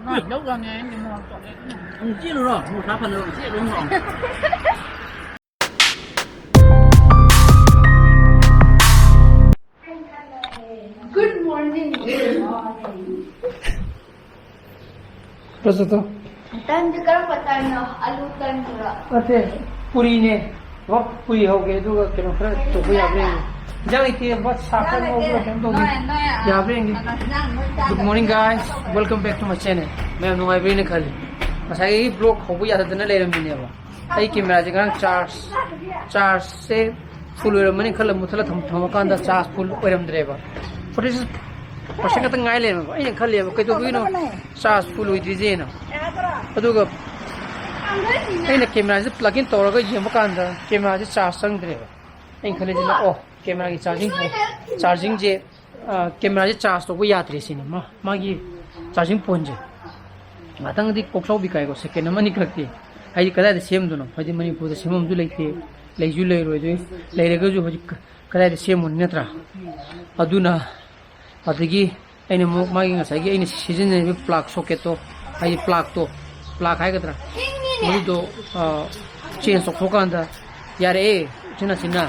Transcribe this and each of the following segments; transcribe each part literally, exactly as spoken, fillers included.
ꯂꯧ ꯂꯥꯡꯉꯦ ꯍꯥꯏꯅꯤ, ꯃꯣꯔꯣꯛ ꯇꯣꯠꯂꯦ꯫ ꯎꯝ, ꯆꯦꯜꯂꯨꯔꯣ, ꯃꯣꯔꯣꯛ ꯁꯥ ꯐꯅꯕ ꯆꯦꯜꯂꯨꯔꯣ꯫ Good morning. ꯄ꯭ꯔꯁꯨꯇꯣ꯫ ꯇꯟꯗꯤ ꯀꯔꯝꯕ ꯇꯟꯅꯣ? ꯑꯂꯨ ꯇꯟꯗꯨꯔꯣ? ꯅꯠꯇꯦ, ꯄꯨꯔꯤꯅꯦ꯫ ꯕꯕꯥ, ꯄꯨꯔꯤ ꯍꯧꯒꯦ, ꯑꯗꯨꯒ ꯀꯩꯅꯣ ꯈꯔ ꯇꯧꯕ ꯌꯥꯕ꯭ꯔꯥ ꯌꯦꯡꯒꯦ꯫ ꯏꯟꯖꯥꯡ ꯂꯩꯇꯦ,ꯕꯕꯥ, ꯁꯥ ꯈꯔ ꯉꯧꯕ꯭ꯔꯥ ꯀꯩꯅꯣ ꯇꯧꯒꯦ꯫ ꯅꯣꯏ, ꯅꯣꯏ, ꯌꯥꯕ꯭ꯔꯥ ꯌꯦꯡꯒꯦ꯫ ꯀꯩꯅꯣ, ꯏꯟꯖꯥꯡ ꯂꯣꯏ ꯆꯥꯗꯕ꯫ Good morning, guys. Welcome back to my channel. ꯃꯌꯥꯝ ꯅꯨꯡꯉꯥꯏꯕ꯭ꯔꯥ ꯍꯥꯏꯅ ꯈꯜꯂꯤ꯫ ꯉꯁꯥꯏꯒꯤ vlog ꯍꯧꯕ ꯌꯥꯗꯗꯅ ꯂꯩꯔꯝꯃꯤꯅꯦꯕ꯫ ꯑꯩ cameraꯁꯦ ꯉꯔꯥꯡ charge, chargeꯁꯦ full ꯑꯣꯏꯔꯝꯃꯅꯤ ꯈꯜꯂ ꯃꯨꯠꯊꯠꯂ ꯊꯝ-, ꯊꯝꯃꯀꯥꯟꯗ charge full ꯑꯣꯏꯔꯝꯗ꯭ꯔꯦꯕ꯫ Forty six percent ꯈꯛꯇꯪ ꯉꯥꯏ ꯂꯩꯔꯝꯃꯦꯕ꯫ ꯑꯩꯅ ꯈꯜꯂꯦꯕ, "ꯀꯩꯗꯧꯕꯒꯤꯅꯣ charge full ꯑꯣꯏꯗ꯭ꯔꯤꯁꯦꯅ?" ꯑꯗꯨꯒ ꯑꯩꯅ cameraꯁꯦ plug in ꯇꯧꯔꯒ ꯌꯦꯡꯕ ꯀꯥꯟꯗ cameraꯁꯦ charge ꯆꯪꯗ꯭ꯔꯦꯕ꯫ ꯑꯩꯅ ꯈꯜꯂꯤꯁꯤꯅ, "ꯑꯣ, cameraꯒꯤ charging, chargingꯁꯦ, ꯑ, cameraꯁꯦ charge ꯇꯧꯕ ꯌꯥꯗ꯭ꯔꯦ ꯁꯤꯅꯤ, ꯃꯥ-, ꯃꯥꯒꯤ charging pointꯁꯦ꯫ ꯉꯥꯛꯇꯪꯗꯤ ꯀꯣꯛꯆꯥꯎꯕꯤ ꯀꯥꯏꯀꯣ, second ꯑꯃ ꯑꯅꯤ ꯈꯛꯇꯤ꯫ ꯍꯥꯏꯗꯤ ꯀꯗꯥꯏꯗ ꯁꯦꯝꯗꯣꯏꯅꯣ? ꯍꯥꯏꯗꯤ ꯃꯅꯤꯄꯨꯔꯗ ꯁꯦꯝꯐꯝꯁꯨ ꯂꯩꯇꯦ, ꯂꯩꯁꯨ ꯂꯩꯔꯣꯏꯗꯣꯏ, ꯂꯩꯔꯒꯁꯨ ꯍꯧꯖꯤꯛ ꯀ-, ꯀꯗꯥꯏꯗ ꯁꯦꯝꯃꯨꯅꯤ ꯅꯠꯇ꯭ꯔꯥ?" ꯑꯗꯨꯅ ꯑꯗꯒꯤ ꯑꯩꯅ ꯑꯃꯨꯛ ꯃꯥꯒꯤ ꯉꯁꯥꯏꯒꯤ ꯑꯩꯅ ꯁꯤꯖꯤꯟꯅꯔꯤꯕ plug socketꯇꯣ, ꯍꯥꯏꯗꯤ plugꯇꯣ, plug ꯍꯥꯏꯒꯗ꯭ꯔꯥ, ꯃꯗꯨꯗꯣ, ꯑ, change ꯇꯧꯊꯣꯛꯀꯥꯟꯗ ꯌꯥꯔꯛꯑꯦ, ꯎꯆꯤꯟ ꯅꯥꯆꯤꯟꯅ꯫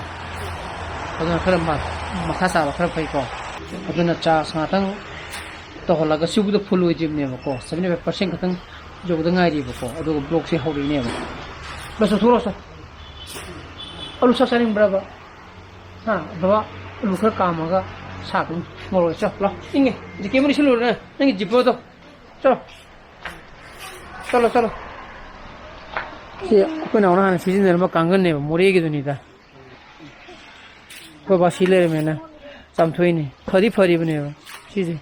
ꯑꯗꯨꯅ ꯈꯔ ꯃ-, ꯃꯈꯥ ꯆꯥꯕ ꯈꯔ ꯐꯩꯀꯣ꯫ ꯑꯗꯨꯅ charge ꯉꯥꯛꯇꯪ ꯇꯧꯍꯜꯂꯒ ꯁꯤꯕꯨꯗ full ꯑꯣꯏꯗ꯭ꯔꯤꯕꯅꯦꯕꯀꯣ, seventy five percent ꯈꯛꯇꯪ ꯌꯧꯕꯗ ꯉꯥꯏꯔꯤꯕꯀꯣ, ꯑꯗꯨꯒ vlogꯁꯦ ꯍꯧꯔꯛꯏꯅꯦꯕ꯫ ꯕꯁ ꯆꯠꯊꯣꯛꯎꯔꯣ, ꯆꯠ-, ꯑꯂꯨ ꯁꯥ ꯆꯥꯅꯤꯡꯕ꯭ꯔꯕ? ꯍꯥ, ꯕꯕꯥ, ꯑꯂꯨ ꯈꯔ ꯀꯥꯝꯃꯒ ꯁꯥ ꯑꯗꯨꯝ ꯉꯧꯔꯒ ꯆꯥꯎ꯫ ꯂꯥꯎ, ꯏꯪꯉꯦ꯫ ꯖꯤꯀꯦ ꯑꯃ ꯂꯤꯠꯁꯤꯜꯂꯨꯔꯣꯅꯦ, ꯅꯪꯒꯤ ꯖꯤꯞꯄꯔꯗꯣ꯫ ꯆꯠꯂꯣ꯫ ꯆꯠꯂꯣ, ꯆꯠꯂꯣ꯫ ꯁꯤ ꯑꯩꯈꯣꯏ ꯅꯥꯎꯅ ꯍꯥꯟꯅ ꯁꯤꯖꯤꯟꯅꯔꯝꯕ ꯀꯥꯡꯒꯟꯅꯦꯕ, ꯃꯣꯔꯦꯒꯤꯗꯨꯅꯤꯗ꯫ ꯑꯩꯈꯣꯏ ꯕꯥ ꯁꯤ ꯂꯩꯔꯝꯃꯦꯅ ꯆꯥꯝꯊꯣꯛꯏꯅꯦ꯫ ꯐꯗꯤ ꯐꯔꯤꯕꯅꯦꯕ ꯁꯤꯁꯦ꯫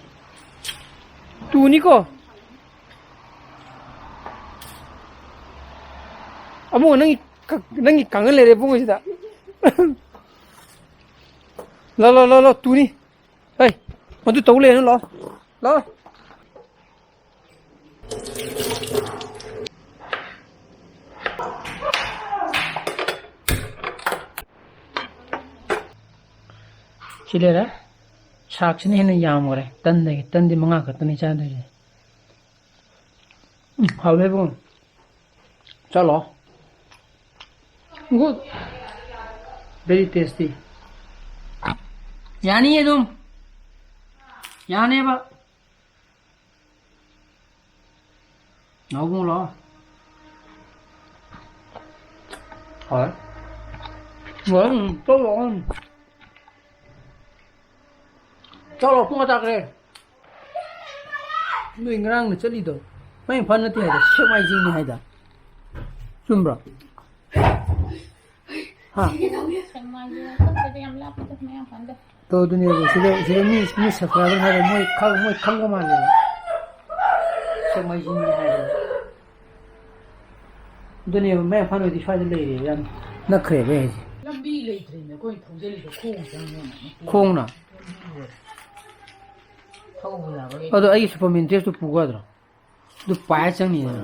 ꯇꯨꯅꯤꯀꯣ꯫ ꯑꯕꯨꯡꯉꯣ, ꯅꯪꯒꯤ ꯀ-, ꯅꯪꯒꯤ ꯀꯥꯡꯒꯟ ꯂꯩꯔꯦ ꯏꯕꯨꯡꯉꯣ ꯁꯤꯗ꯫ ꯂꯥꯎ, ꯂꯥꯎ, ꯂꯥꯎ, ꯂꯥꯎ, ꯇꯨꯅꯤ꯫ ꯍꯩ, ꯃꯗꯨ ꯇꯧ ꯂꯩꯔꯅꯨ, ꯂꯥꯎ꯫ ꯂꯥꯎ꯫ ꯁꯤ ꯂꯩꯔꯦ꯫ ꯁꯥꯛꯁꯤꯅ ꯍꯦꯟꯅ ꯌꯥꯝꯈ꯭ꯔꯦ ꯇꯟꯗꯒꯤ꯫ ꯇꯟꯗꯤ ꯃꯉꯥ ꯈꯛꯇꯅꯤ ꯆꯥꯗꯣꯏꯁꯦ꯫ ꯎꯝ, ꯍꯥꯎꯋꯦ ꯏꯕꯨꯡꯉꯣ꯫ ꯆꯠꯂꯣ꯫ Good. Very tasty. ꯌꯥꯅꯤ ꯑꯗꯨꯝ꯫ ꯌꯥꯅꯦꯕ꯫ ꯂꯥꯛꯑꯣ ꯏꯕꯨꯡꯉꯣ, ꯂꯥꯛꯑꯣ꯫ ꯍꯣꯏ꯫ ꯍꯣꯏ, ꯎꯝ, ꯆꯠꯂꯣ, ꯎꯝ꯫ ꯆꯠꯂꯣ, ꯄꯨꯡ ꯀꯌꯥ ꯇꯥꯈ꯭ꯔꯦ? ꯅꯣꯏ ꯉꯔꯥꯡꯅ ꯆꯠꯂꯤꯗꯣ ꯃꯌꯥꯡ ꯏꯝꯐꯥꯜ ꯅꯠꯇꯦ ꯍꯥꯏꯗ, ꯁꯦꯛꯃꯥꯏꯖꯤꯡꯅꯤ ꯍꯥꯏꯗ꯫ ꯆꯨꯝꯕ꯭ꯔꯣ? ꯍꯥ? ꯁꯦꯛꯃꯥꯏꯖꯤꯡ ꯆꯠꯄꯗ ꯌꯥꯝ ꯂꯥꯞꯄꯗ ꯃꯌꯥꯡ ꯏꯝꯐꯥꯜꯗ꯫ ꯇꯣ, ꯑꯗꯨꯅꯦꯕ, ꯁꯤꯗ, ꯁꯤꯗ ꯃꯤ, ꯃꯤ subscriber ꯍꯥꯏꯔꯦ, ꯃꯣꯏ ꯈꯪ-, ꯃꯣꯏ ꯈꯪꯕ ꯃꯥꯜꯂꯦꯕ꯫ ꯁꯦꯛꯃꯥꯏꯖꯤꯡꯅꯤ ꯍꯥꯏꯔꯦ꯫ ꯑꯗꯨꯅꯦꯕ, ꯃꯌꯥꯡ ꯏꯝꯐꯥꯜ ꯑꯣꯏꯗꯤ ꯁ꯭ꯋꯥꯏꯗ ꯂꯩꯔꯦ, ꯌꯥꯝ ꯅꯛꯈ꯭ꯔꯦꯕ ꯑꯩ ꯍꯥꯏꯁꯦ꯫ ꯂꯝꯕꯤ ꯂꯩꯇ꯭ꯔꯦꯅꯦ, ꯑꯩꯈꯣꯏꯅ ꯊꯧꯖꯤꯜꯂꯤꯗꯣ ꯈꯣꯡ ꯆꯪꯉꯦꯅ꯫ ꯈꯣꯡꯅ? ꯊꯧꯕ ꯌꯥꯕꯒꯤ꯫ ꯑꯗꯣ ꯑꯩꯒꯤ Superman dressꯇꯨ ꯄꯨꯒꯗ꯭ꯔꯣ? ꯑꯗꯨ ꯄꯥꯏꯔ ꯆꯪꯅꯤꯗꯅ꯫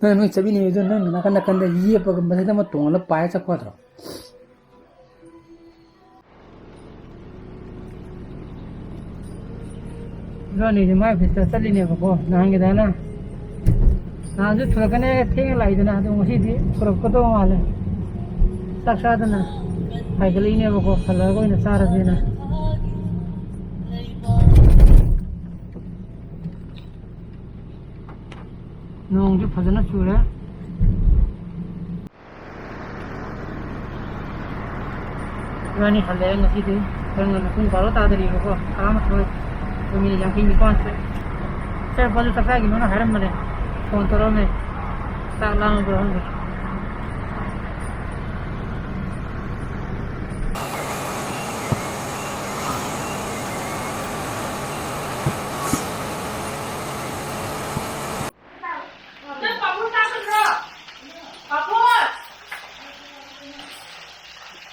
ꯅꯪ ꯅꯣꯏ ꯆꯠꯃꯤꯟꯅꯩꯗꯣ ꯅꯪ ꯅꯥꯀꯟ ꯅꯥꯀꯟꯗ ꯌꯦꯞꯄꯒ ꯃꯊꯛꯇ ꯑꯃ ꯇꯣꯡꯍꯜꯂ ꯄꯥꯏꯔ ꯆꯠꯄ ꯐꯗ꯭ꯔꯣ? ꯏꯕꯥꯅꯤꯁꯦ ꯃꯥꯏ ꯑꯣꯐꯤꯁꯇ ꯆꯠꯂꯤꯅꯦꯕꯀꯣ, ꯅꯍꯥꯟꯒꯤꯗꯅ꯫ ꯅꯍꯥꯟꯁꯨ ꯊꯨꯔꯛꯀꯅꯤ ꯊꯦꯡꯅ ꯂꯥꯛꯏꯗꯅ, ꯑꯗꯣ ꯉꯁꯤꯗꯤ ꯊꯨꯔꯛꯀꯗꯧꯕ ꯃꯥꯜꯂꯦ꯫ ꯆꯥꯛ ꯆꯥꯗꯅ ꯍꯥꯏꯒꯠꯂꯛꯏꯅꯦꯕꯀꯣ, ꯍꯜꯂꯛꯑꯒ ꯑꯣꯏꯅ ꯆꯥꯔꯁꯦꯅ꯫ ꯅꯣꯡꯁꯨ ꯐꯖꯅ ꯆꯨꯔꯦ꯫ ꯏꯕꯥꯅꯤ ꯍꯜꯂꯛꯑꯦ ꯉꯁꯤꯗꯤ꯫ ꯈꯔ ꯉꯟꯅ ꯄꯨꯡ ꯕꯥꯔꯣ ꯇꯥꯗꯔꯤꯕꯀꯣ, ꯇꯔꯥꯃꯥꯊꯣꯏ, ꯄꯨꯡ ꯃꯤꯅꯤꯠ ꯌꯥꯡꯈꯩ ꯅꯤꯄꯥꯟ ꯆꯠꯂꯦ꯫ ꯏꯆꯥꯅꯨꯄꯥꯁꯨ ꯆꯥꯛ ꯆꯥꯈꯤꯅꯣꯅ ꯍꯥꯏꯔꯝꯕꯅꯦ, ꯐꯣꯟ ꯇꯧꯔꯛꯑꯝꯃꯦ꯫ ꯆꯥꯛ ꯂꯥꯝꯃꯕ꯭ꯔꯥ ꯈꯪꯗꯦ꯫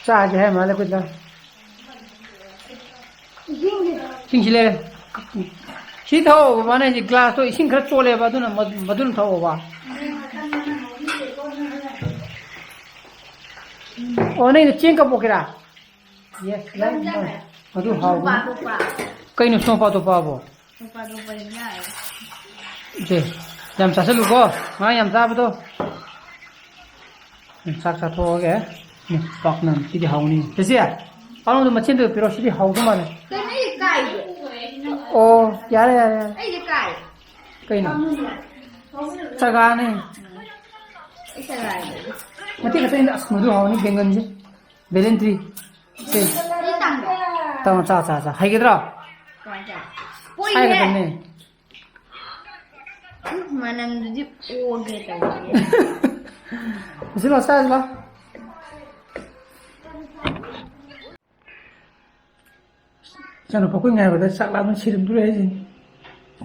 ꯆꯥꯒꯦ ꯍꯥꯏ ꯃꯥꯜꯂꯦ ꯑꯩꯈꯣꯏ ꯆꯥ꯫ ꯏꯁꯤꯡꯁꯤ ꯂꯩꯔꯦ꯫ ꯁꯤ ꯊꯛꯑꯣ ꯕꯕꯥꯅ ꯍꯥꯏꯁꯦ, ꯒ꯭ꯂꯥꯁꯇꯣ ꯏꯁꯤꯡ ꯈꯔ ꯆꯣꯠꯂꯦꯕ, ꯑꯗꯨꯅ ꯃꯗꯨ-, ꯃꯗꯨꯅ ꯊꯛꯑꯣꯕ꯫ ꯑꯣ, ꯅꯪꯒꯤꯗꯣ ꯆꯦꯡ ꯀꯕꯣꯛꯀꯤꯔꯥ? Yes, right, right. ꯃꯗꯨ ꯍꯥꯎꯕꯅꯤ꯫ ꯀꯩꯅꯣ ꯁꯣꯝꯄꯥ ꯇꯣꯄꯥꯕꯣ? ꯅꯨꯄꯥꯗꯣ ꯄꯩꯕ ꯌꯥꯔꯦ꯫ ꯁꯦ, ꯌꯥꯝ ꯆꯥꯁꯤꯜꯂꯨꯀꯣ, ꯉꯔꯥꯡ ꯌꯥꯝ ꯆꯥꯕꯗꯣ꯫ ꯎꯝ, ꯆꯥꯛ ꯆꯥꯊꯣꯛꯑꯒꯦ꯫ ꯎꯝ, ꯄꯥꯛꯅꯝ, ꯁꯤꯗꯤ ꯍꯥꯎꯅꯤ꯫ ꯆꯦꯆꯦ, ꯄꯥꯛꯅꯝꯗꯣ ꯃꯆꯦꯗ ꯄꯤꯔꯛꯑꯣ, ꯁꯤꯗꯤ ꯍꯥꯎꯗꯧ ꯃꯥꯜꯂꯦ꯫ ꯀꯩꯅꯣ ꯑꯩ ꯀꯥꯏꯗꯣ? ꯑꯣ, ꯌꯥꯔꯦ, ꯌꯥꯔꯦ, ꯌꯥꯔꯦ꯫ ꯑꯩꯗꯤ ꯀꯥꯏ? ꯀꯩꯅꯣ? ꯆꯒꯥꯅꯦ꯫ ꯑꯩ ꯆꯒꯥꯅꯦ꯫ ꯃꯇꯦꯛ ꯈꯛꯇꯅꯤꯗ꯫ ꯑꯁ, ꯃꯗꯨ ꯍꯥꯎꯅꯤ, ꯕꯦꯡꯒꯟꯁꯦ꯫ ꯕꯦꯂꯦꯟꯗ꯭ꯔꯤ꯫ ꯁꯦ꯫ ꯁꯤ ꯇꯥꯡꯕ꯭ꯔꯥ? ꯇꯥꯡꯉꯣ, ꯆꯥ, ꯆꯥ, ꯆꯥ꯫ ꯍꯩꯒꯗ꯭ꯔꯣ? ꯀꯃꯥꯏ ꯇꯧ? ꯄꯣꯏꯌꯦ꯫ ꯍꯥꯏꯒꯗꯕꯅꯦ꯫ ꯎꯝ, ꯃꯅꯝꯗꯨꯗꯤ ꯑꯣꯒꯦ ꯇꯧꯋꯦ꯫ ꯁꯤ ꯂꯥꯎ, ꯆꯥꯁꯤ ꯂꯥꯎ꯫ ꯏꯆꯥꯅꯨꯄꯥ ꯑꯩꯈꯣꯏ ꯉꯥꯏꯕꯗ ꯆꯥꯛ ꯂꯥꯝꯕꯅ ꯁꯤꯔꯝꯗꯣꯔꯦ ꯍꯥꯏꯁꯤꯅꯤ꯫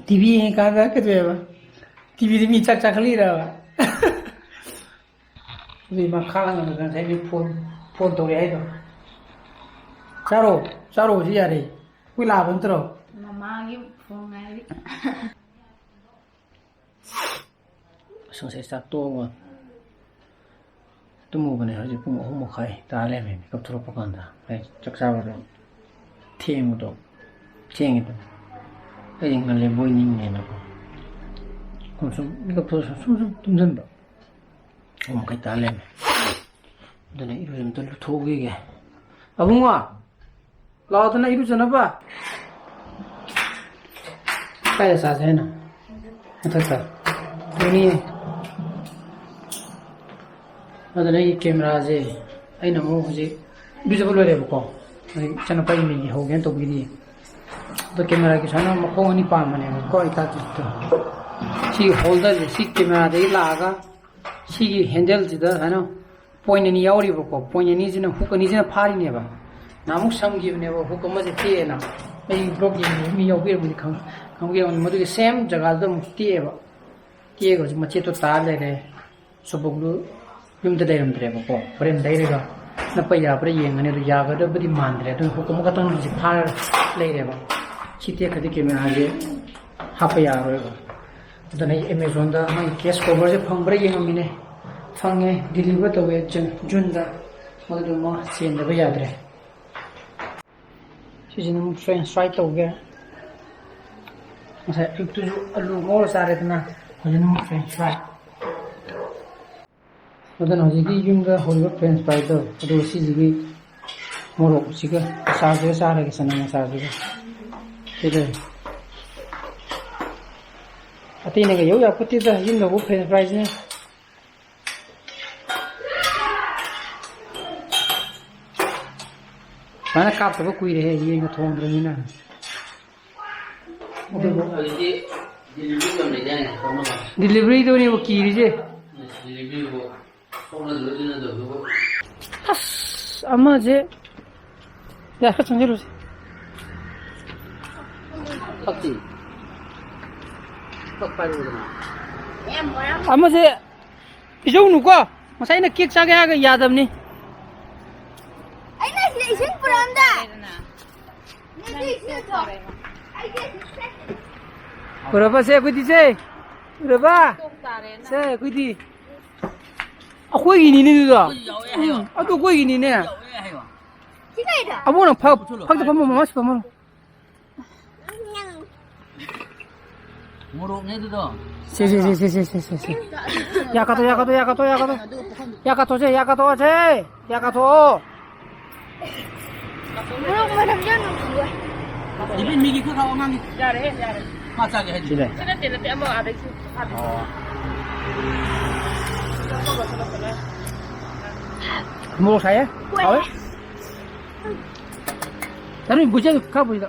ꯇꯤ ꯚꯤ ꯌꯦꯡꯉꯤꯀꯥꯟꯗ ꯀꯩꯗꯧꯋꯦꯕ? ꯇꯤ ꯚꯤꯗ ꯃꯤ ꯆꯥꯛ ꯆꯥꯈꯠꯂꯤꯔꯕ? ꯑꯗꯨꯏ ꯃꯥ ꯈꯥꯡꯉꯒ ꯉꯁꯥꯏ ꯃꯤ ꯐꯣꯟ, ꯐꯣꯟ ꯇꯧꯔꯦ ꯍꯥꯏꯗꯣ꯫ ꯆꯥꯔꯣ, ꯆꯥꯔꯣ, ꯍꯧꯖꯤꯛ ꯌꯥꯔꯦ꯫ ꯑꯩꯈꯣꯏ ꯂꯥꯛꯑꯕ ꯅꯠꯇ꯭ꯔꯣ? ꯃꯃꯥꯒꯤ ꯐꯣꯟ ꯉꯥꯏꯔꯤ꯫ ꯑꯁ, ꯉꯁꯥꯏ ꯆꯥꯛ ꯇꯣꯛꯑꯒ ꯇꯨꯝꯃꯨꯕꯅꯦ꯫ ꯍꯧꯖꯤꯛ ꯄꯨꯡ ꯑꯍꯨꯝ ꯃꯈꯥꯏ ꯇꯥ ꯂꯩꯔꯝꯃꯦ ꯃꯤꯀꯞ ꯊꯣꯛꯂꯛꯄ ꯀꯥꯟꯗ꯫ ꯑꯩ ꯆꯥꯛ ꯆꯥꯕꯗꯣ ꯊꯦꯡꯕꯗꯣ, ꯊꯦꯡꯉꯤꯗꯅ꯫ ꯑꯩꯗꯤ ꯉꯜꯂꯦ ꯕꯣꯏ ꯅꯤꯡꯉꯦꯅꯀꯣ꯫ ꯁꯨꯝ ꯁꯨꯝ ꯃꯤꯀꯞ ꯊꯣꯛꯂꯛꯑ ꯁꯨꯝ ꯁꯨꯝ ꯇꯨꯝꯁꯤꯟꯕ꯫ ꯑꯍꯨꯝ ꯃꯈꯥꯏ ꯇꯥ ꯂꯩꯔꯝꯃꯦ꯫ ꯑꯗꯨꯅ ꯏꯔꯨꯖ ꯑꯝꯇ ꯂꯨꯊꯣꯛꯎꯈꯤꯒꯦ꯫ ꯑꯕꯨꯡꯉꯣ! ꯂꯥꯛꯑꯣꯗꯅ ꯏꯔꯨꯖꯅꯕ꯫ ꯀꯥꯏꯗ ꯆꯥꯁꯦ ꯍꯥꯏꯅꯣ? ꯃꯊꯛꯇ꯫ ꯌꯥꯅꯤꯌꯦ꯫ ꯑꯗꯨꯅ ꯑꯩꯒꯤ ꯀꯦꯃꯦꯔꯥꯁꯦ ꯑꯩꯅ ꯑꯃꯨꯛ ꯍꯧꯖꯤꯛ ꯏꯔꯨꯖꯕ ꯂꯣꯏꯔꯦꯕꯀꯣ꯫ ꯍꯧꯖꯤꯛ ꯏꯆꯥꯅꯨꯄꯥ ꯏꯃꯦꯒꯤ ꯍꯧꯒꯦꯅ ꯇꯧꯕꯤꯔꯤꯌꯦ꯫ ꯑꯗꯣ ꯀꯦꯃꯦꯔꯥꯒꯤ ꯁꯨꯃꯥꯏꯅ ꯃꯈꯣꯡ ꯑꯅꯤ ꯄꯥꯟꯕꯅꯦꯕꯀꯣ ꯑꯩ ꯇꯥꯛꯇꯣꯏꯁꯤꯗꯣ꯫ ꯁꯤ ꯍꯣꯜꯗꯔꯁꯦ, ꯁꯤ ꯀꯦꯃꯦꯔꯥꯗꯒꯤ ꯂꯥꯛꯑꯒ ꯁꯤꯒꯤ ꯍꯦꯟꯗꯜꯁꯤꯗ ꯁꯨꯃꯥꯏꯅ ꯄꯣꯏꯟ ꯑꯅꯤ ꯌꯥꯎꯔꯤꯕꯀꯣ, ꯄꯣꯏꯟ ꯑꯅꯤꯁꯤꯅ, ꯍꯨꯛ ꯑꯅꯤꯁꯤꯅ ꯐꯥꯔꯤꯅꯦꯕ꯫ ꯅꯍꯥꯟꯃꯨꯛ ꯁꯝꯈꯤꯕꯅꯦꯕ, ꯍꯨꯛ ꯑꯃꯁꯦ ꯇꯦꯛꯑꯦꯅ꯫ ꯑꯩ ꯕ꯭ꯂꯣꯛ ꯌꯦꯡꯕ ꯃꯤ ꯌꯥꯎꯕꯤꯔꯝꯃꯗꯤ ꯈꯪ-, ꯈꯪꯕꯤꯔꯝꯒꯅꯤ꯫ ꯃꯗꯨꯒꯤ ꯁꯦꯝ ꯖꯒꯥꯗꯨꯗ ꯑꯃꯨꯛ ꯇꯦꯛꯑꯦꯕ꯫ ꯇꯦꯛꯑꯒ ꯍꯧꯖꯤꯛ ꯃꯆꯦꯠꯇꯣ ꯇꯥ ꯂꯩꯔꯦ꯫ ꯁꯨꯕꯨꯛꯂꯨ ꯌꯨꯝꯗ ꯂꯩꯔꯝꯗ꯭ꯔꯦꯕꯀꯣ꯫ ꯍꯣꯔꯦꯟ ꯂꯩꯔꯒ ꯅꯞꯄ ꯌꯥꯕ꯭ꯔꯥ ꯌꯦꯡꯉꯅꯤ, ꯑꯗꯨ ꯌꯥꯒꯗꯕꯗꯤ ꯃꯥꯟꯗ꯭ꯔꯦ꯫ ꯑꯗꯨꯅ ꯍꯨꯛ ꯑꯃꯈꯛꯇꯪ ꯍꯧꯖꯤꯛ ꯐꯥꯔ ꯂꯩꯔꯦꯕ꯫ ꯁꯤ ꯇꯦꯛꯈ꯭ꯔꯗꯤ ꯀꯦꯃꯦꯔꯥꯁꯦ ꯍꯥꯞꯄ ꯌꯥꯔꯔꯣꯏꯕ꯫ ꯑꯗꯨꯅ ꯑꯩ ꯑꯦꯃꯦꯖꯣꯟꯗ ꯃꯥꯒꯤ ꯀꯦꯁ ꯀꯣꯚꯔꯁꯦ ꯐꯪꯕ꯭ꯔꯥ ꯌꯦꯡꯉꯝꯃꯤꯅꯦ꯫ ꯐꯪꯉꯦ, ꯗꯤꯂꯤꯚꯔ ꯇꯧꯋꯦ ꯖꯨꯟ, ꯖꯨꯟꯗ꯫ ꯃꯗꯨꯗꯨꯃ ꯆꯦꯟꯗꯕ ꯌꯥꯗ꯭ꯔꯦ꯫ ꯁꯤꯁꯤꯅ ꯑꯃꯨꯛ ꯐ꯭ꯔꯦꯟꯁ ꯐ꯭ꯔꯥꯏ ꯇꯧꯒꯦ꯫ ꯉꯁꯥꯏ ꯑꯌꯨꯛꯇꯨꯁꯨ ꯑꯂꯨ ꯉꯧꯔ ꯆꯥꯔꯦꯗꯅ, ꯍꯧꯖꯤꯛꯅ ꯑꯃꯨꯛ French fry꯫ ꯑꯗꯨꯅ ꯍꯧꯖꯤꯛꯀꯤ ꯌꯨꯝꯗ ꯍꯧꯔꯤꯕ French fryꯗꯣ, ꯑꯗꯨꯒ ꯁꯤꯁꯤꯒꯤ ꯃꯣꯔꯣꯛꯁꯤꯒ, ꯑꯆꯥꯔꯁꯤꯒ ꯆꯥꯔꯒꯦ, ꯆꯅꯝ ꯑꯆꯥꯔꯁꯤꯒ꯫ ꯁꯤꯗ ꯑꯇꯩꯅꯒ ꯌꯧ ꯌꯥꯄꯣꯠꯇꯦꯗ, ꯌꯨꯝꯗ ꯍꯧꯕ French fryꯁꯤꯅ꯫ ꯁꯨꯃꯥꯏꯅ ꯀꯥꯞꯇꯕ ꯀꯨꯏꯔꯦꯍꯦ, ꯌꯦꯟꯒ ꯊꯣꯡꯗ꯭ꯔꯕꯅꯤꯅ꯫ ꯑꯗꯨꯕꯨ ꯍꯧꯖꯤꯛꯇꯤ delivery ꯌꯥꯝ ꯂꯩꯗꯥꯏꯅꯦ, ꯇꯧꯅꯕ? Deliveryꯗꯨꯅꯦꯕ ꯀꯤꯔꯤꯁꯦ꯫ Deliveryꯕꯨ ꯊꯣꯛꯅꯗꯣꯏ ꯆꯠꯅꯗꯕꯗꯨꯕꯨ꯫ ꯑꯁ, ꯑꯃꯁꯦ ꯌꯥꯔꯦ, ꯆꯪꯁꯤꯜꯂꯨꯁꯦ꯫ ꯐꯛꯇꯤ? ꯐꯛ ꯄꯥꯏꯔꯨꯗꯅ꯫ ꯑꯃꯁꯦ ꯄꯤꯖꯧꯅꯨꯀꯣ꯫ ꯉꯁꯥꯏ ꯑꯩꯅ cake ꯆꯥꯒꯦ ꯍꯥꯏꯔꯒ ꯌꯥꯗꯕꯅꯤ꯫ ꯑꯩꯅ ꯁꯤꯗ ꯏꯁꯤꯡ ꯄꯨꯔꯛꯑꯝꯗꯥꯏ꯫ ꯅꯦ, ꯁꯤ ꯏꯁꯤꯡ ꯊꯛꯑꯣ꯫ ꯑꯩꯁꯦ ꯁꯤ ꯄꯨꯔꯕ ꯁꯦ ꯑꯩꯈꯣꯏꯗꯤ ꯁꯦ? ꯄꯨꯔꯕ? ꯁꯦ ꯑꯩꯈꯣꯏꯗꯤ꯫ ꯑꯩꯈꯣꯏꯒꯤꯅꯤꯅꯦ ꯑꯗꯨꯗꯣ꯫ ꯑꯩꯈꯣꯏꯁꯨ ꯌꯥꯎꯋꯦ ꯍꯥꯏꯌꯣ꯫ ꯎꯝ, ꯑꯗꯨ ꯑꯩꯈꯣꯏꯒꯤꯅꯤꯅꯦ꯫ ꯌꯥꯎꯋꯦ ꯍꯥꯏꯌꯣ꯫ ꯁꯤ ꯀꯩꯗ? ꯑꯕꯣꯛꯅ ꯐꯛ-, ꯐꯛꯇ ꯐꯝꯃꯣ, ꯃꯃꯥꯁꯨ ꯐꯝꯃꯣ꯫ ꯃꯣꯔꯣꯛꯅꯦ ꯑꯗꯨꯗꯣ꯫ ꯁꯦ, ꯁꯦ, ꯁꯦ꯫ ꯌꯥ ꯀꯥꯊꯣꯛ, ꯌꯥ ꯀꯥꯊꯣꯛ, ꯌꯥ ꯀꯥꯊꯣꯛ, ꯌꯥ ꯀꯥꯊꯣꯛ꯫ ꯌꯥ ꯀꯥꯊꯣꯛꯑꯁꯦ, ꯌꯥ ꯀꯥꯊꯣꯛꯑꯁꯦ꯫ ꯌꯥ ꯀꯥꯊꯣꯛꯑꯣ꯫ ꯃꯣꯔꯣꯛ ꯃꯅꯝꯁꯦ ꯌꯥꯝ ꯅꯨꯡꯁꯤꯌꯦ꯫ ꯏꯕꯦꯟ, ꯃꯤꯒꯤ ꯈꯨꯠ ꯍꯥꯎ ꯑꯉꯥꯡꯒꯤ꯫ ꯌꯥꯔꯦꯍꯦ, ꯌꯥꯔꯦ꯫ ꯃꯥ ꯆꯥꯒꯦ ꯍꯥꯏꯗꯤ꯫ ꯁꯤꯗ꯫ ꯁꯤ ꯅꯠꯇꯦ, ꯅꯠꯇꯦ, ꯑꯃ ꯑꯥꯗꯒꯤ꯫ ꯑꯣ꯫ ꯃꯣꯔꯣꯛ ꯁꯥꯏꯌꯦ? ꯍꯣꯏ꯫ ꯍꯥꯎꯋꯦ? ꯆꯥꯔꯨꯏ, ꯕꯨꯠꯁꯦ ꯈꯔ ꯄꯨꯁꯤꯗ꯫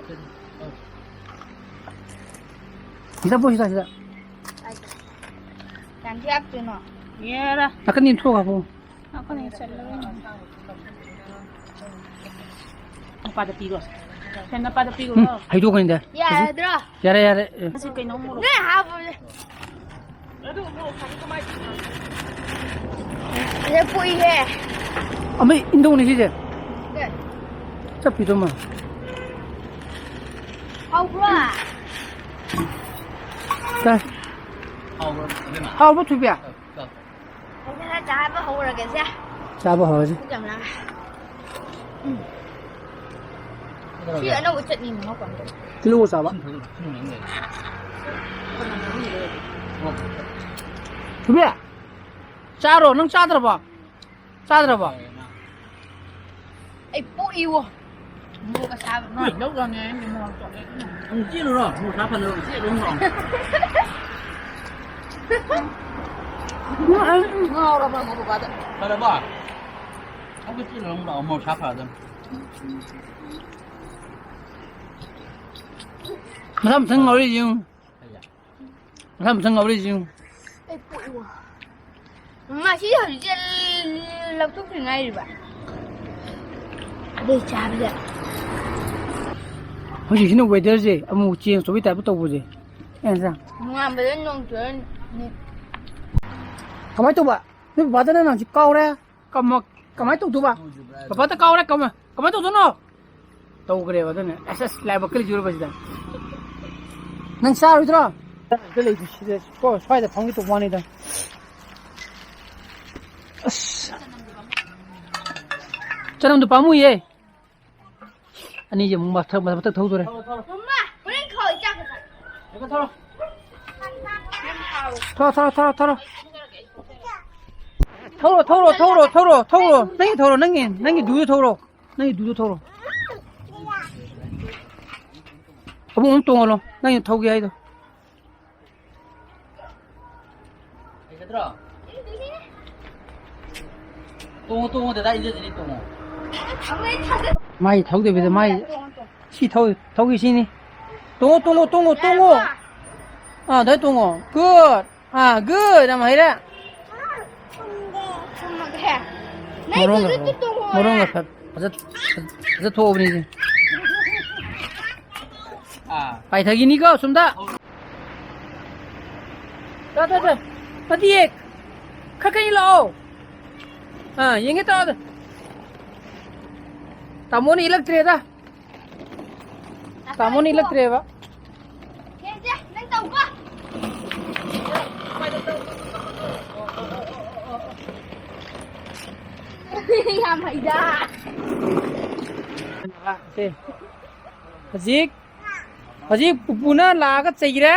ꯁꯤꯗ ꯄꯨ, ꯁꯤꯗ, ꯁꯤꯗ꯫ ꯀꯌꯥꯝ ꯊꯤꯔꯛꯇꯣꯏꯅꯣ? ꯌꯦꯔꯥ꯫ ꯅꯥꯀꯟ ꯏꯟꯊꯣꯛꯑꯒ ꯍꯥꯞꯄꯣ꯫ ꯅꯥꯀꯟ ꯏꯟꯁꯜꯂꯣ꯫ ꯅꯄꯥꯗ ꯄꯤꯔꯣ꯫ ꯁꯦ, ꯅꯄꯥꯗ ꯄꯤꯔꯣ꯫ ꯎꯝ, ꯍꯩꯗꯣꯛꯀꯅꯤꯗ꯫ ꯌꯥꯔꯗ꯭ꯔꯣ? ꯌꯥꯔꯦ, ꯌꯥꯔꯦ꯫ ꯑꯦ꯫ ꯁꯤ ꯀꯩꯅꯣ ꯃꯣꯔꯣꯛ꯫ ꯅꯣꯏ ꯍꯥꯞꯄꯨꯁꯦ꯫ ꯁꯤꯗ ꯄꯣꯛꯏꯍꯦ꯫ ꯑꯃ ꯏꯟꯗꯧꯅꯤ ꯁꯤꯁꯦ꯫ ꯀꯩ? ꯆꯠꯄꯤꯗꯣ ꯃꯥ꯫ ꯍꯥꯎꯕ꯭ꯔꯣ? ꯆꯥꯏ꯫ ꯍꯥꯎꯕ꯭ꯔꯣ, ꯑꯕꯦꯝꯃ? ꯍꯥꯎꯕ꯭ꯔꯣ, ꯊꯣꯏꯕꯤ? ꯑ, ꯆꯥꯎ, ꯆꯥꯎ꯫ ꯑꯩꯁꯦ ꯈꯔ ꯆꯥꯕ ꯍꯧꯔꯒꯦꯁꯦ꯫ ꯆꯥꯕ ꯍꯧꯔꯁꯤ꯫ ꯄꯨꯛ ꯌꯥꯝ ꯂꯥꯝꯃꯦ꯫ ꯎꯝ꯫ ꯁꯤ ꯑꯅꯧꯕ ꯆꯠꯅꯤ ꯃꯍꯥꯎ ꯀꯃꯥꯏ ꯇꯧꯏ? ꯇꯤꯜꯍꯧ ꯆꯥꯕ꯫ ꯊꯨꯕꯤ, ꯆꯥꯔꯣ, ꯅꯪ ꯆꯥꯗ꯭ꯔꯕꯣ? ꯆꯥꯗ꯭ꯔꯕꯣ? ꯑꯩ ꯄꯣꯛꯏꯋꯣ꯫ ꯃꯣꯔꯣꯛ ꯑꯁꯥꯕ ꯃꯥ ꯂꯧꯒ꯭ꯔꯕꯅꯦ, ꯑꯩꯅ ꯃꯣꯔꯣꯛ ꯆꯣꯠꯂꯦ꯫ ꯑꯃꯨꯛ ꯆꯦꯜꯂꯨꯔꯣ, ꯃꯣꯔꯣꯛ ꯑꯁꯥꯕ ꯐꯅꯕ ꯆꯦꯜꯂꯨꯔꯣ꯫ ꯉꯥꯎꯔꯕ ꯑꯃ ꯕꯕꯥꯗ꯫ ꯐꯔꯕꯣ? ꯑꯃꯨꯛ ꯆꯦꯜꯂꯨꯔꯣ, ꯑꯃꯨꯛ ꯂꯥꯛꯑꯣ, ꯃꯣꯔꯣꯛ ꯑꯁꯥꯕ ꯐꯔꯗꯝꯅꯤ꯫ ꯃꯊꯪ ꯃꯊꯪ ꯉꯧꯔꯤꯁꯤ ꯌꯦꯡꯉꯨ꯫ ꯃꯊꯪ ꯃꯊꯪ ꯉꯧꯔꯤꯁꯤ ꯌꯦꯡꯉꯨ꯫ ꯑꯩ ꯄꯣꯛꯏꯕꯣ꯫ ꯉꯁꯤ ꯍꯧꯖꯤꯛꯁꯦ ꯂꯧꯊꯣꯛꯇ꯭ꯔꯤ ꯉꯥꯏꯔꯤꯕ꯫ ꯑꯗꯩ ꯆꯥꯕꯗ꯫ ꯍꯧꯖꯤꯛꯁꯤꯅ weatherꯁꯦ ꯑꯃꯨꯛ change ꯇꯧꯕꯩ type ꯇꯧꯕꯁꯦ꯫ ꯑꯦ, ꯏꯟꯖꯥꯡ꯫ ꯅꯣꯡꯉꯥꯟꯕꯗ ꯅꯣꯡ ꯆꯨꯔꯅꯤ꯫ ꯀꯃꯥꯏꯅ ꯇꯧꯕ? ꯅꯣꯏ ꯕꯕꯥꯗꯅ ꯅꯪꯁꯤ ꯀꯥꯎꯔꯦ? ꯀꯃ-, ꯀꯃꯥꯏꯅ ꯇꯧꯗꯣꯏꯕ? ꯕꯕꯥꯗ ꯀꯥꯎꯔꯦ, ꯀꯃ-, ꯀꯃꯥꯏꯅ ꯇꯧꯗꯣꯏꯅꯣ? ꯇꯧꯈ꯭ꯔꯦꯕ ꯑꯗꯨꯅ꯫ ꯑꯁ, ꯑꯁ, ꯂꯥꯏꯕꯛ ꯀꯜꯂꯤꯁꯤ ꯎꯔꯕꯁꯤꯗ꯫ ꯅꯪ ꯆꯥꯔꯣꯏꯗ꯭ꯔꯣ? ꯑꯝꯇ ꯂꯩꯇꯦ ꯁꯤꯗ꯫ ꯀꯣ, ꯁ꯭ꯋꯥꯏꯗ ꯐꯝꯒꯦ ꯇꯧꯕ ꯋꯥꯅꯤꯗ꯫ ꯑꯁ꯫ ꯆꯅꯝꯗꯣ ꯄꯥꯝꯃꯨꯏꯌꯦ꯫ ꯑꯅꯤꯁꯦ ꯑꯃꯨꯛ ꯃꯊꯛ, ꯃꯊꯛ ꯊꯧꯗꯣꯔꯦ꯫ ꯃꯃꯥ, ꯍꯣꯔꯦꯟ ꯈꯥꯎ ꯆꯥꯛꯀ ꯆꯥꯛ꯫ ꯊꯧꯔꯣ, ꯊꯧꯔꯣ, ꯊꯧꯔꯣ, ꯊꯧꯔꯣ꯫ ꯊꯧꯔꯣ, ꯊꯧꯔꯣ, ꯊꯧꯔꯣ, ꯊꯧꯔꯣ, ꯊꯧꯔꯣ꯫ ꯅꯪꯒꯤ ꯊꯧꯔꯣ, ꯅꯪꯒꯤ, ꯅꯪꯒꯤ ꯗꯨꯗꯣ ꯊꯧꯔꯣ꯫ ꯅꯪꯒꯤ ꯗꯨꯗꯣ ꯊꯧꯔꯣ꯫ ꯑꯃꯨꯛ, ꯑꯃꯨꯛ ꯇꯣꯡꯍꯜꯂꯣ꯫ ꯅꯪꯒꯤ ꯊꯧꯒꯦ ꯍꯥꯏꯗꯣ꯫ ꯍꯩꯒꯗ꯭ꯔꯣ? ꯇꯣꯡꯉꯣ, ꯇꯣꯡꯉꯣ, ꯗꯗꯥ ꯏꯟꯖꯗꯅꯤ, ꯇꯣꯡꯉꯣ꯫ ꯃꯥꯏ ꯊꯧꯗꯕꯤꯗ ꯃꯥꯏ ꯁꯤ ꯊꯧ-, ꯊꯧꯒꯦ ꯁꯤꯅꯤ꯫ ꯇꯣꯡꯉꯣ, ꯇꯣꯡꯉꯣ, ꯇꯣꯡꯉꯣ, ꯇꯣꯡꯉꯣ꯫ ꯑꯥ, ꯑꯗꯥꯏ ꯇꯣꯡꯉꯣ꯫ Good꯫ ꯑꯥ, good꯫ ꯌꯥꯝ ꯍꯩꯔꯦ꯫ ꯊꯝꯃꯒꯦ꯫ ꯅꯪ ꯃꯔꯣꯡꯒ ꯇꯨ-, ꯇꯨ-, ꯇꯨ ꯇꯣꯡꯉꯣ꯫ ꯃꯔꯣꯡꯒ ꯐ-, ꯐꯖ-, ꯐꯖ ꯊꯣꯛꯑꯕꯅꯤ ꯁꯤ꯫ ꯑꯥ꯫ ꯄꯥꯏꯊꯈꯤꯅꯤꯀꯣ ꯁꯨꯝꯗ꯫ ꯇ, ꯇ, ꯇ꯫ ꯅꯠꯇꯤꯌꯦ꯫ ꯈꯔ ꯈꯔ ꯏꯜꯂꯛꯑꯣ꯫ ꯑꯥ, ꯌꯦꯡꯒꯦ ꯇꯧꯔꯣ꯫ ꯇꯥꯃꯣꯅ ꯏꯜꯂꯛꯇ꯭ꯔꯦꯗ꯫ ꯇꯥꯃꯣꯅ ꯏꯜꯂꯛꯇ꯭ꯔꯦꯕ꯫ ꯁꯦ, ꯁꯦ, ꯅꯪ ꯇꯧꯀꯣ꯫ ꯌꯥꯝ ꯍꯩꯗ꯫ ꯁꯦ꯫ ꯍꯧꯖꯤꯛ, ꯍꯧꯖꯤꯛ ꯄꯨꯄꯨꯅ ꯂꯥꯛꯑꯒ ꯆꯩꯔꯦ꯫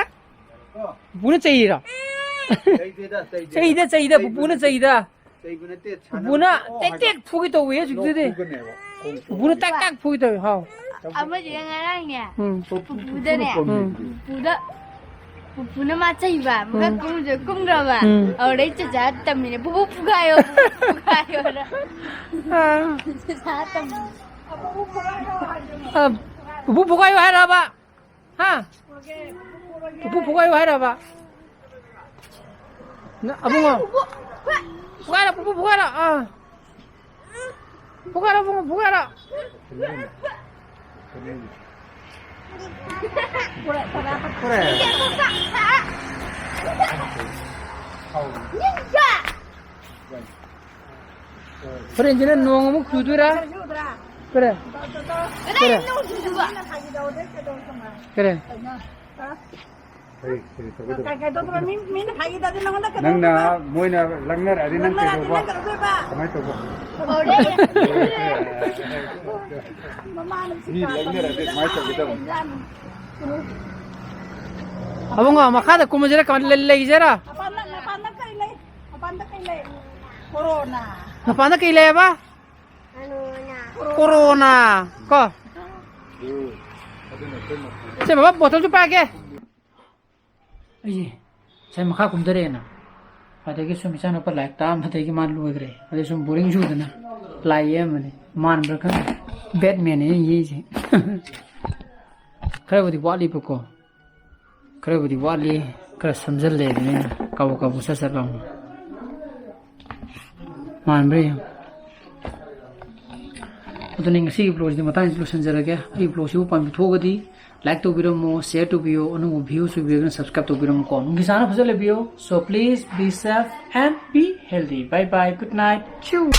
ꯄꯨꯄꯨꯅ ꯆꯩꯔꯤꯔꯣ? ꯆꯩꯗꯦꯗ, ꯆꯩꯗꯦꯗ꯫ ꯆꯩꯗ, ꯆꯩꯗ, ꯄꯨꯄꯨꯅ ꯆꯩꯗ꯫ ꯆꯩꯕ ꯅꯠꯇꯦ, ꯄꯨꯄꯨꯅ ꯁꯥꯟꯅꯕ ꯇꯦꯛ ꯇꯦꯛ ꯐꯨꯒꯦ ꯇꯧꯋꯦ ꯍꯧꯖꯤꯛꯇꯨꯗꯤ꯫ ꯂꯣꯛ ꯈꯨꯒꯅꯦꯕ, ꯈꯣꯡ ꯁꯣꯛ-, ꯄꯨꯄꯨꯅ ꯇꯦꯛ ꯇꯦꯛ ꯐꯨꯒꯦ ꯇꯧꯋꯦ, ꯍꯥꯎ꯫ ꯑꯃꯁꯤꯅ ꯉꯔꯥꯡꯅꯦ, ꯎꯝ꯫ ꯄꯨꯄꯨꯗꯅꯦ, ꯎꯝ꯫ ꯄꯨꯄꯨꯗ, ꯄꯨꯄꯨꯅ ꯃꯥ ꯆꯩꯕ, ꯃꯈꯥ ꯎꯝ꯫ ꯀꯨꯝꯗ꯭ꯔ-, ꯀꯨꯝꯗ꯭ꯔꯕ꯫ ꯎꯝ꯫ ꯑꯗꯨꯗꯩ ꯆꯆꯥ ꯇꯝꯃꯤꯅꯦ, "ꯄꯨꯄꯨ ꯐꯨꯒꯥꯏꯌꯣ, ꯄꯨꯄꯨ ꯐꯨꯒꯥꯏꯌꯣꯅ"꯫ ꯑꯥ꯫ ꯆꯆꯥ ꯇꯝꯃꯤꯅꯦ꯫ ꯑ, ꯄꯨꯄꯨ ꯐꯨꯒꯥꯏꯌꯣ ꯍꯥꯏꯔꯕ? ꯍꯥ? ꯄꯨꯄꯨ ꯐꯨꯒꯥꯏꯌꯣ ꯍꯥꯏꯔꯕ? ꯅ-, ꯑꯕꯨꯡꯉꯣ꯫ ꯐꯨꯒꯥꯏꯔꯣ, ꯄꯨꯄꯨ ꯐꯨꯒꯥꯏꯔꯣ꯫ ꯑꯥ꯫ ꯐꯨꯒꯥꯏꯔꯣ, ꯑꯕꯨꯡꯉꯣ, ꯐꯨꯒꯥꯏꯔꯣ꯫ ꯍꯣꯔꯦꯟꯁꯤꯅ ꯅꯣꯡ ꯑꯃꯨꯛ ꯆꯨꯗꯣꯏꯔꯥ? ꯀꯔꯤ? ꯀꯔꯤ? ꯀꯔꯤ? ꯀꯩ-, ꯀꯩ ꯇꯧꯒꯗꯕ? ꯀꯩꯗꯧꯗ꯭ꯔꯣ? ꯃꯤ, ꯃꯤꯅ ꯐꯥꯒꯤ ꯇꯧꯗꯦ, ꯅꯉꯣꯟꯗ ꯀꯩꯗꯧꯗ꯭ꯔꯣ? ꯅꯪꯅ, ꯃꯣꯏꯅ ꯂꯪꯅꯔꯛꯑꯗꯤ ꯅꯪ ꯂꯪꯅꯔꯛꯑꯗꯤ ꯀꯩꯗꯧꯕ? ꯅꯪ ꯀꯩꯗꯧꯗꯣꯏꯕ? ꯀꯃꯥꯏꯅ ꯇꯧꯕ? ꯍꯧꯔꯦ꯫ ꯃꯃꯥꯅ ꯃꯤ ꯂꯪꯅꯔꯛꯑꯗꯤ ꯀꯃꯥꯏꯅ ꯇꯧꯒꯗꯕ? ꯑꯕꯨꯡꯉꯣ, ꯃꯈꯥꯗ ꯀꯨꯝꯃꯁꯤꯔ, ꯀꯃꯥꯏꯅ ꯂꯩ-, ꯂꯩꯁꯤꯔ? ꯃꯄꯥꯟꯗ, ꯃꯄꯥꯟꯗ ꯀꯩ ꯂꯩ? ꯃꯄꯥꯟꯗ ꯀꯩ ꯂꯩ? ꯀꯣꯔꯣꯅꯥ꯫ ꯃꯄꯥꯟꯗ ꯀꯩ ꯂꯩꯌꯦꯕ? ꯀꯣꯔꯣꯅꯥ꯫ ꯀꯣ? ꯁꯦ, ꯕꯕꯥ, ꯕꯣꯇꯜꯁꯨ ꯄꯥꯏꯒꯦ꯫ ꯑꯩꯁꯦ ꯉꯁꯥꯏ ꯃꯈꯥ ꯀꯨꯝꯊꯔꯛꯑꯦꯅ, ꯑꯗꯒꯤ ꯁꯨꯝ ꯏꯆꯥꯅꯨꯄꯥ ꯂꯥꯏꯔꯤꯛ ꯇꯥꯛꯑꯝꯕꯗꯒꯤ ꯃꯥ ꯂꯣꯏꯈ꯭ꯔꯦ꯫ ꯑꯗꯩ ꯁꯨꯝ ꯕꯣꯔꯤꯡ ꯆꯨꯗꯅ ꯂꯥꯏ ꯌꯦꯛꯑꯝꯕꯅꯤ꯫ ꯃꯥꯟꯕ꯭ꯔꯥ ꯈꯪꯗꯦ, ꯕꯦꯠꯃꯦꯟꯅꯦ ꯑꯩꯅ ꯌꯦꯛꯏꯁꯦ꯫ ꯈꯔꯕꯨꯗꯤ ꯋꯥꯠꯂꯤꯕꯀꯣ, ꯈꯔꯕꯨꯗꯤ ꯋꯥꯠꯂꯤ, ꯈꯔ ꯁꯝꯖꯜꯂꯦ ꯑꯗꯨꯅ ꯑꯩꯅ ꯀꯥꯕꯛ ꯀꯥꯕꯛ ꯁꯠ ꯁꯠ ꯂꯥꯎꯅ꯫ ꯃꯥꯟꯕ꯭ꯔꯥ ꯌꯦꯡꯉꯨ꯫ ꯑꯗꯨꯅ ꯉꯁꯤꯒꯤ ꯕ꯭ꯂꯣꯒꯁꯤꯗꯤ ꯃꯇꯥꯡꯁꯤꯗ ꯂꯣꯏꯁꯤꯟꯖꯔꯒꯦ꯫ ꯑꯩꯒꯤ ꯕ꯭ꯂꯣꯒꯁꯤꯕꯨ ꯄꯥꯝꯕꯤ ꯊꯣꯛꯑꯒꯗꯤ like ꯇꯧꯕꯤꯔꯝꯃꯣ, share ꯇꯧꯕꯤꯌꯣ, ꯑꯅꯧꯕ views ꯑꯣꯏꯕꯤꯔꯒꯅ subscribe ꯇꯧꯕꯤꯔꯝꯃꯨꯀꯣ꯫ ꯅꯨꯡꯒꯤ ꯆꯥꯅ ꯐꯖꯅ ꯂꯩꯕꯤꯌꯣ꯫ So please be safe and be healthy. Bye bye. Good night. Chew.